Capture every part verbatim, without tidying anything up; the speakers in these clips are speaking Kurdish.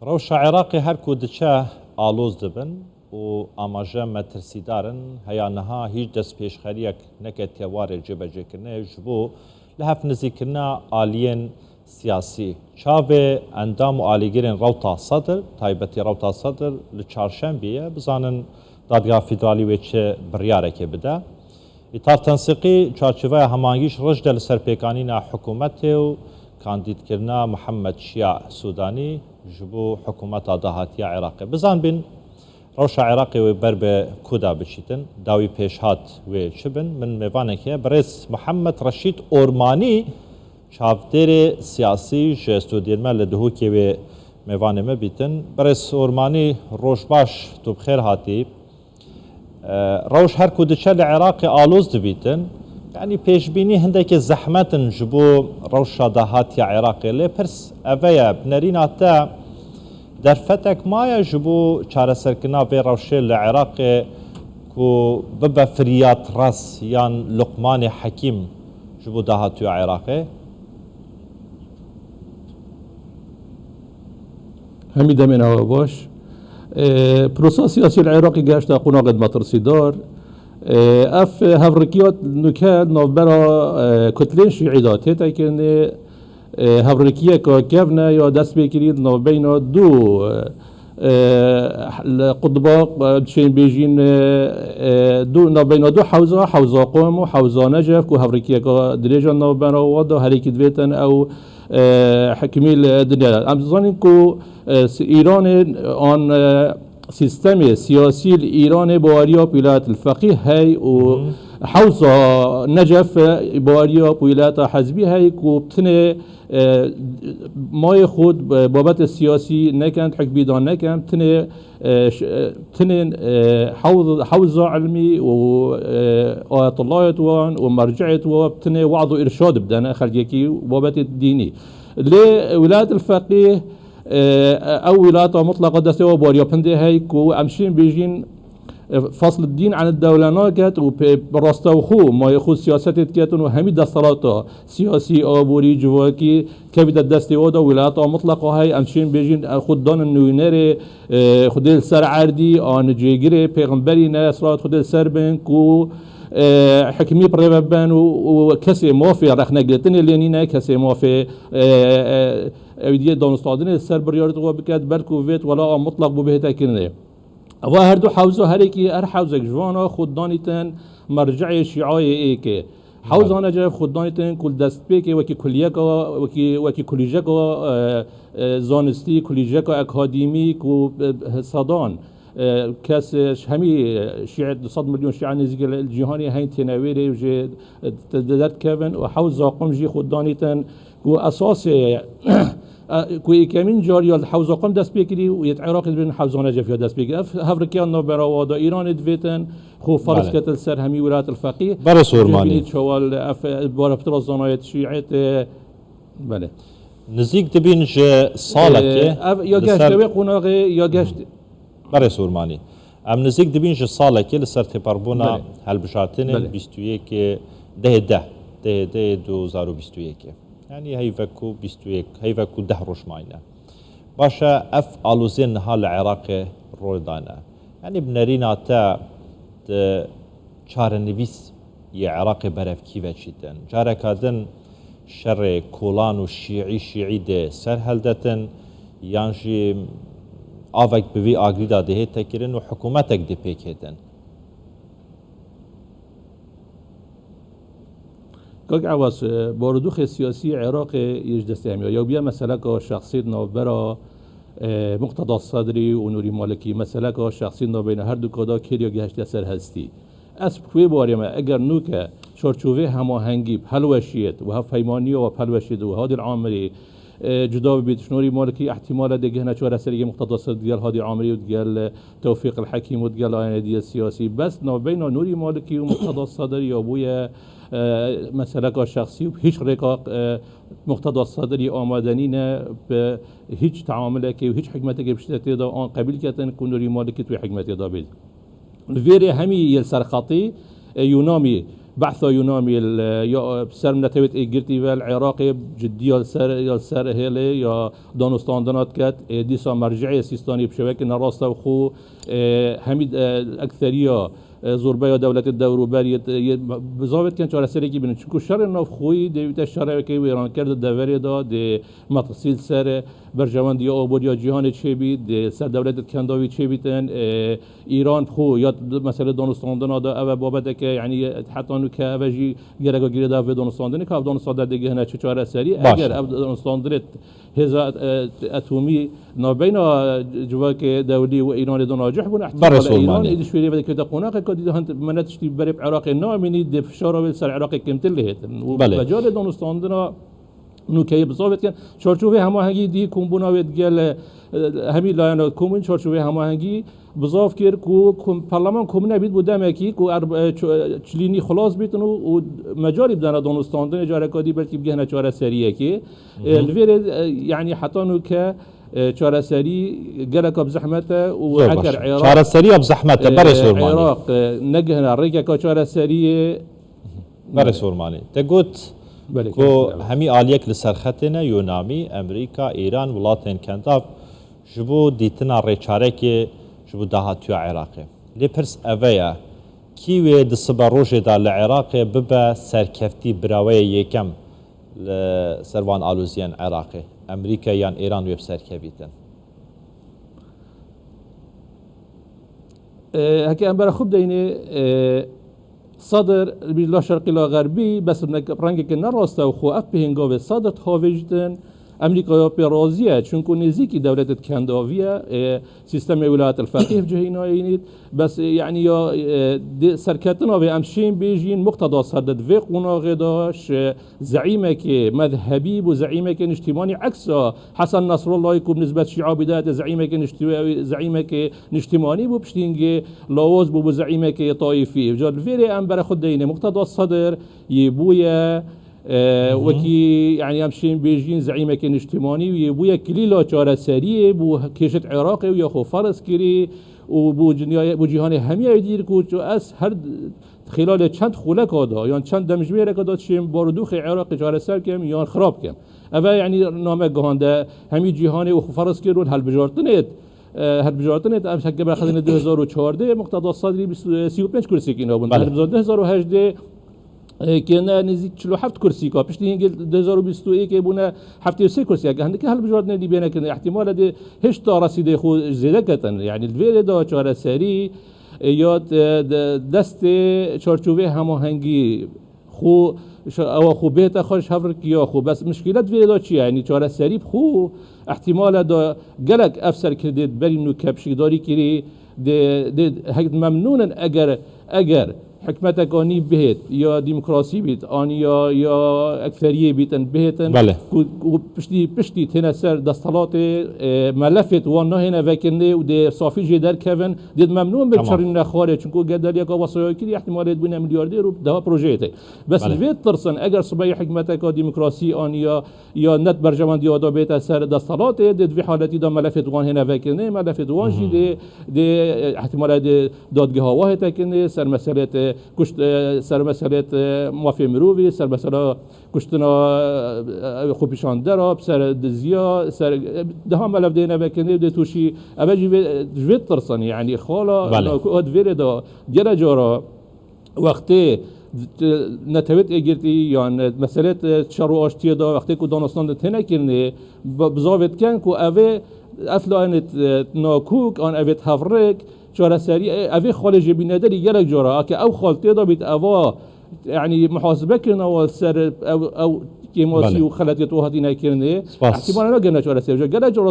Rewşa Iraqê her ku diçe aloz dibin û amaje metirsîdar in, heya niha hîç destpêşxeriyek neketiye warê cêbecêkirinê ji bo li hev nizîkirina aliyên siyasî. Çavê endam û alîgirên Rewta Sedr, taybetî Rewta Sedr li Çarşembiyê ye, bizanin Dadgeha Federalî wê çi biryarekê bide. Îtar Tensiqî çarçoveya hemahengî ji roj de li ser pêkanîna hikûmetê û kandîdkirina Mihemed Şiya Sûdanî ji bo hikûmeta dahatî ya Iraqê. Bizanbin rewşa Iraqê wê ber bi ku de biçîtin, dawî pêşhat wê çi bin? Min mêvanek heye, birêz Mihemed Reşîd Ormanî, çavdêrê siyasî ji stûdiyên me li Duhokê wê mêvanê me bîtin. Birêz Ormanî, roj baş, tu bi xêr hatî. E, rewş her ku diçe li Iraqê aloz dibîtin, yanî pêşbînî hindekê zehmet in ji bo rewşa dahatî ya Iraqê. Lê pirs eve ye, bi nerîna te derfetek maye ji bo çareserkirina vê rewşê li Iraqê ku bibe firyatras yan luqmanê hekîm ji bo dahatûya Iraqê? Hemî demên hewe baş. E, prosa siyasî li Iraqê gehişte qonaxek metirsîdar. E, ev hevrikiya nûke navbera, e, kutlên şîî de tête kirinê. E, hevrekiyeke kevn e ya dest pê kirî di navbeyna du, e, li qutba, e, dişên bêjîn, e, e, du, navbeyna du hewza, hewza Qom û hewza Necef ku hevrekiyeke dirêj e navbera wan de, herêkî divêtin ew, e, hikimî li dinya. Em dizanin ku, e, s-, Îranê an, e, Sîstemê siyasî li Îranê baweriya Wîlayet el Feqîh hey û Hı hı. hewza Necef baweriya Wîlayeta Hezbî hey ku tinê, e, mayê xwe, e, babetê siyasî nekin, hikmî dan nekin, tinê, e, ş-, e, tinên, e, hewz-, hewza ilmî û, e, ayetullayêt wan û merciêt wan tinê waz û îrşad bidene xelkekî babetê dînî. Lê Wîlayet el Feqîh E, ew wîlayeta mutleqa destê we bariya pindê hey ku em şên bêjîn, e, fasl dîn an dewle naket û pê bi rastewxo mayê xwe siyasetê diketin û hemî desthilata siyasî, aborî, civakî kevîte destê we de wîlayeta mutleqa hey, em şên bêjîn, e, xwe danin nûnerê, e, Xwedê li ser erdî, an cêgirê pêxemberî ne, selawat Xwedê li ser bin, ku, e, hikmî bi rê ve ben û, û kesê mafê rexne girtinê lê nîne, kesê mafê, e, e, Ew diyê danûstandinê ser biryarê xwe biket, belku vêt wela a mutlaq bû bihête kirinê. Eva her du hewza herekî, her hewzek ji wana xwe danîtin merceyê şîayê êkê. Hewza Necef xwe danîtin ku li destpêkê wekî kuliyeka, wekî, wekî kulîjeka, e, e, zanistî, kulîjeka akademî ku, e, sedan, e, kes, e, ji hemî, e, şîe, du sed milyon şîe nêzîkê li cîhanê heyî têne wêrê û jê, e, de-, de-, derdikevin û hewza Qom jî xwe danîtin ku esasê, e, ku yekemîn car ya li hewza Qom dest pê kirî û yê di Iraqê dibên hewza Necef ya dest pê kirî. Ev hevrikiya navbera wa da Îranê divêtin, xwe ferz Belê. Kete li ser hemî Wîlayet el Feqîh. Berê Sormanî. Bînî çawa li ev, e, bara pitra zanayet şîet, e, belê. Nizîk dibîn ji salekê E, ev ya li gehişte ser wê qonaxê ya gehişt Berê Sormanî. Em nizîk dibîn ji salekê li ser têparbûna Belê. Helbijartinên Belê. Bîst û yekê dehê deh, dehê dehê du hezar û bîst û yekê. Yanî heyvek ku bîst û yek, heyvek ku deh roj mayne. Baş e, ev aloziyên niha li Iraqê rol dane. Yanî bi nerîna te di çarenivîs yê Iraqê berev kî veçîtin? Careka din şerê kolan û şîî şîî dê ser heldetin, yan jî avek bi vî agirî de dihête kirin û hikûmetek dê pêk hêtin? Kak Ewaz, e, barodoxê siyasî Iraqê yê ji destê hemiya. Yew bîya meseleka şexsî di navbera, e, Muqteda Sedrî û Nûrî Malikî. Meseleka şexsî di navbeyna her du ka da kêliya gehiştiye ser hestî. Ez bi wê barê me, eger nûke çarçovê hemahengî bi helweşiyêt û hevpeymaniya we bi helweşiyêt û Hadî Amirî, e, cuda bibît, ji Nûrî Malikî ihtimal e dê gihne çareseriyê Muqteda Sedrî digel Hadî Amirî û digel, e, Tewfîq el Hekîm û digel layene diyê siyasî. Bes navbeyna Nûrî Malikî û Muqteda Sedrî ya bûye, e, meseleka şexsî û bi hîç rêka, e, Muqteda Sedrî amade nîne bi hîç teamulekê û hîç hikmetekê piştê tê de an qebîl ketin ku Nûrî Malikî di wê hikmetê de bêt. Li vêrê hemî yê li ser xetî, e, Yûnamî, Behsa Yûnamî li, ya, ser netewêt êgirtî ve li Iraqê ciddiya li ser, ya li ser hêlê ya danûstandina diket. Ê dîsa merceê Sîstanî bi şêwekê nerastewxo, ê, hemî, e, ekseriya, e, zorbeya dewletê dewrûber yê, yê bizavêt ken çareserekî bînin. Çunku şerê navxweyî dê bîte şereke wêranker di deverê de, dê metirsî li ser berjewendiya aboriya cîhanê çêbî, dê ser dewletê kendavî çêbîtin, e, Îran xwe ya di mesele danûstandina de ev e babeteke, yanî heta nûke ev e jî gereka girêdayî vê danûstandinê, ka ev danûstandin digihine çi çareserî. Baş. Eger ev danûstandinê hêza, e, etomî navbeyna civakê dewlî û Îranê de nacih bûn, ihtimala Îran êdî şwêrê ve dikevite qonaxeka dî de hin me ne tiştî berê bi Iraqê namînî, dê fişara wê li ser Iraqê kêmtir lihêtin. Û Belê. Mecalê danûstandina nûkeyê bizavêt ken. Çarçovê hemahengî dî kombûna wê digel, e, hemî layena komûn çarçovê hemahengî bizav kir ku kom-, Parleman komûne bît bû demekî ku er-, e, ço-, e, çilînî xilas bîtin û, û mecalî bidene danûstandinê, careka dî belkî bigihine çareseriyekê. E, Hı hı. Li vêrê, e, yanî heta nûke, e, çareserî geleka bi zehmet e û Zor eger baş e. Iraq, Çareseriya bi zehmet e, e, berê Sormanî. Iraq, e, negihine rêkeka çareseriyê, Berê Sormanî. Te got Belê, ku kêmtir e. Hemî aliyek li ser xetê ne, Yûnamî, Amerîka, Îran, welatên kendav ji bo dîtina rêçarekê ji bo dahatiya Iraqê. Lê pirs eve ye, kî wê di sibe rojê de li Iraqê bibe serkeftî biraweyê yekem li ser van aloziyên Iraqê? Amerîka yan Îran wê bi ser kevîtin? E, heke em bera xwe bideyne, e, Sadr, bi la şerqî la xerbî, bes ne-, rengeke ne rast e û xwe ev pêhêngavê Sadr dihavêjîtin, Amerîka ya pê razî ye, çunku nêzîkî dewletê kendavî ye, e, sîstemê Wilayet el Feqîh cihê nayînît, bes, e, yanî ya, e, dê serketina vê em şên bêjîn, Muqteda Sadr di vê qonaxê de ji zeîmekê mezhebî bû zeîmekê niştîmanî, eksa Hesen Nasrullahî ku bi nisbet Şîa bidayete zeîmekê niştî-, zeîmekê niştîmanî bû, piştî hingê lawaz bû, bû zeîmekê taîfî. Ca li vêrê em bere xwe deyne Muqteda Sedr yê bûye, e, Hı hı. wekî, yanî em şên bêjîn zeîmekê niştîmanî yê bûye kilîla çareseriyê, bû kêşet Iraqê û ya xwe ferz kirî û bû cinyayê, bû cîhanê hemiyê dîr ku ez her xîlalê çend xuleka da yan çend demjimêreka da çêm barûdûxê Iraqê çareser kem yan xirab kem. Eve, yanî, name gihande hemî cîhanê û xwe ferz kir û hilbijartinê, e, hilbijartinê em heke berxedine du hezar û çardeh, Muqteda Sadrî bîst, e, sî û pênc kursîkî nabûn. Belê. Hilbijartinê du hezar û hejdeh, e, kêne nêzîk çil û heft kursîka. Piştî hingê du hezar û bîst û yekê bûne heftê û sê kursîka. Hindike hilbijartinê dî bêne kirine. Îhtîmale dê hêşta resîdê xwe zêde ketin. Yanî, li vê rê de çareserî, e, ya de, de, destê çarçovê hemahengî xwe, şa-, ewa xwe bêhte xwe ji hev rikiya xwe. Bes mişkîlet vê de çi ye? Yanî çareserî bi xwe, îhtîmale de gelek ev serkirdê berî nû ke pişikdarî kirî, dê, dê hek memnûn in eger, eger hikmeteka nî bihêt, ya demokrasî bît, an ya, ya ekseriyê bîtin, bihêtin, Belê. ku, ku piştî, piştî têne ser desthilatê, e, melefêt wan nahêne vekirinê û dê safî jê derkevin, dê memnûn bin Tamam. çirîne xwarê, çunku ger deliyeka wesaya kirî, îhtîmalê dibûne milyardêr û deha projeyê tê. Bes Belê. Li vê tirsin, eger sibeyê hikmeteka demokrasî an ya, ya net berjewendiya da bête ser desthilatê, dê di vê haletî de melefêt wan hêne vekirinê, melefêt wan jî Hı hı. dê, dê, e, îhtîmale dê dadgeha wa hête kirinê, ser meselêt, e, kuşt, e, ser meselêt, e, mafê mirovî, ser mesela kuştina, e, xwepîşandera, ser diziya, ser, e, deha melev dê nevekirinê, dê tûşî, eve jî vê, ji vê tirsin, yanî xala Belê. na ku hat vêrê de gele cara wextê netewêt êgirtî yan meselêt şer û aştiyê de wextê ku danûstandin têne kirinê, bi-, bizavêt ken ku evê, ev layenêt, e, nakûk an evêt hevrik, çareserî, e, evê xalê jê bîne derî gelek cara, ake ew xal tê de bît, eva, yanî, muhasibe kirina wa ser ew, ew kêmasî Belê. û xeletiyet û hatîne kirinê, Spas. Îhtîmale nagihne çareserî. Gelek cara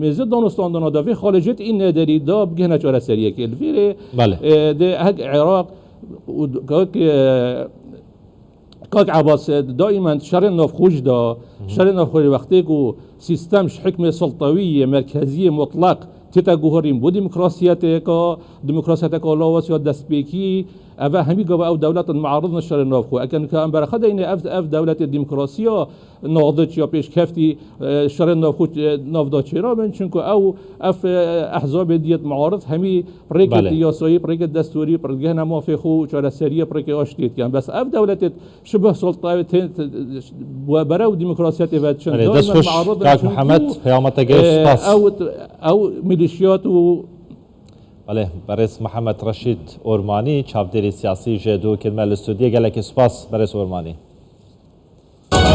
mêzê danûstandina de vê xalê jê tîne derî da bigihne çareseriyekê. Li vê rê, Belê. e, dê hek Iraq û kak, e, Kak Ebas, e, daimen şerên navxwe jî da, Hı hı. şerên navxwe jî wextê ku sîstem ji hikmê sultewî yê merkezî yê mutlaq tête guherîn bo demokrasiyeteka, demokrasiyeteka lawaz ya destpêkî, Ev e hemî gava ew dewletin muarid ne şerê navxwe. Eke nika em berxwe deyne ev, ev dewletê demokrasiya nadiç ya pêşkeftî, e, şerê navxwe, e, navda çêra bin. Çunku ew, ev, e, ehzabê diyet muarid hemî pirêkê Belê. yasayî, pirêkê destûrî, pirgehna mafê xwe û çareseriyê pirêkê aştiyê diyan. Bes ev dewletê şibih sultayê tê, tê, we berew demokrasiyetê ve çin. Belê, Daîmen dest xweş, muarid in, kak çunku, Mihemed, peyama te gehişt, e, spas. Ew, ew milîşiyat û Belê, berêz Mihemed Reşîd Ormanî, çavdêrê siyasî ji do kirme li stûdiyê. Gelekî spas, berêz Ormanî.